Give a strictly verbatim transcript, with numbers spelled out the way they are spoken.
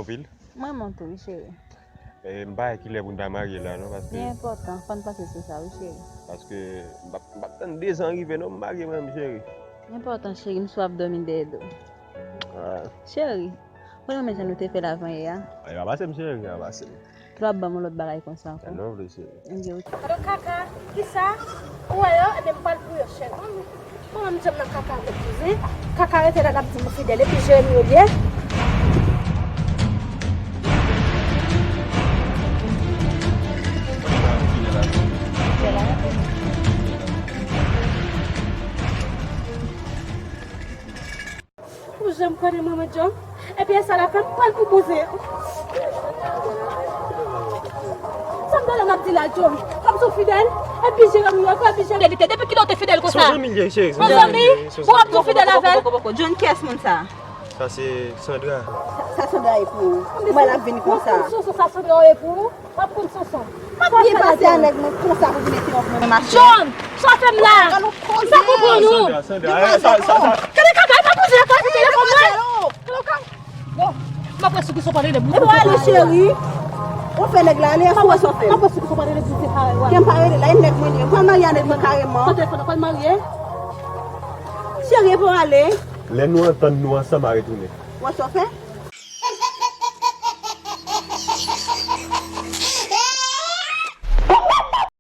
Anpil. Mwen renmen w tou, wi, cheri. E, m pa wè kilè pou n ta marye la, non, paske. Li enpòtan, fò n panse sou sa, wi, cheri. Paske m p ap, m p ap tann dezan rive, non, m marye mwen menm, cheri. Li enpòtan, cheri, m sou ap dòmi dèyè do. Ah. Cheri, mwen renmen jan nou te fè l avanyè a. Ah, li pa pase m, cheri, li pa pase m. Twò ap ban m yon lòt bagay konsa ankò. Sa nou vle, cheri. Ebyen, ok. Alo, Kaka, kisa? Ou wè yo? Ebyen, m pral pou yo, cheri. Kòman m di m nan Kaka avèk Kouzen? Kaka rete la, l ap di m fidèl, epi Jeremi yo ye. Ou janm konnen manman John? Epi e sa l ap fè m pran l pou bouzen. Sa m ta la m ap di la John? Kòm sou fidèl? Epi Jeremi yo, epi Jeremi. Fidèlite, depi kilè w te fidèl konsa? Son zanmi l ye, cheri. Son zanmi? Bon, w ap tou fidèl avè l? John, kiyès moun sa? Sa se Sandra. Sa, sa Sandra ye pou ou. Mwen l ap vini konsa. Sa Sandra ye pou ou? W ap konn Sonson. M ap byen pase a nèg mwen konsa pou vin enteròp mwen nan mache. John, sa w fè m la? Gade yon koze. M pa konprann ou. Sandra, Sandra, sa, sa, sa. Gade kaka, e pa bouze, e pa bouze, e pa bouze. Bon, m ap wè si ki son pale de bouze. E pa ale, cheri. Ou fè nèg la ale, e fou wè sa w fè. M ap wè si ki son pale de bouze parèy la. Kè m pa rele la, e nèg mwen li ye. M pral marye a nèg mwen kareman. Kote fò, w pral marye? Cheri, e pa ale. Lè nou antann nou ansanm a retounen. Wè sa w fè?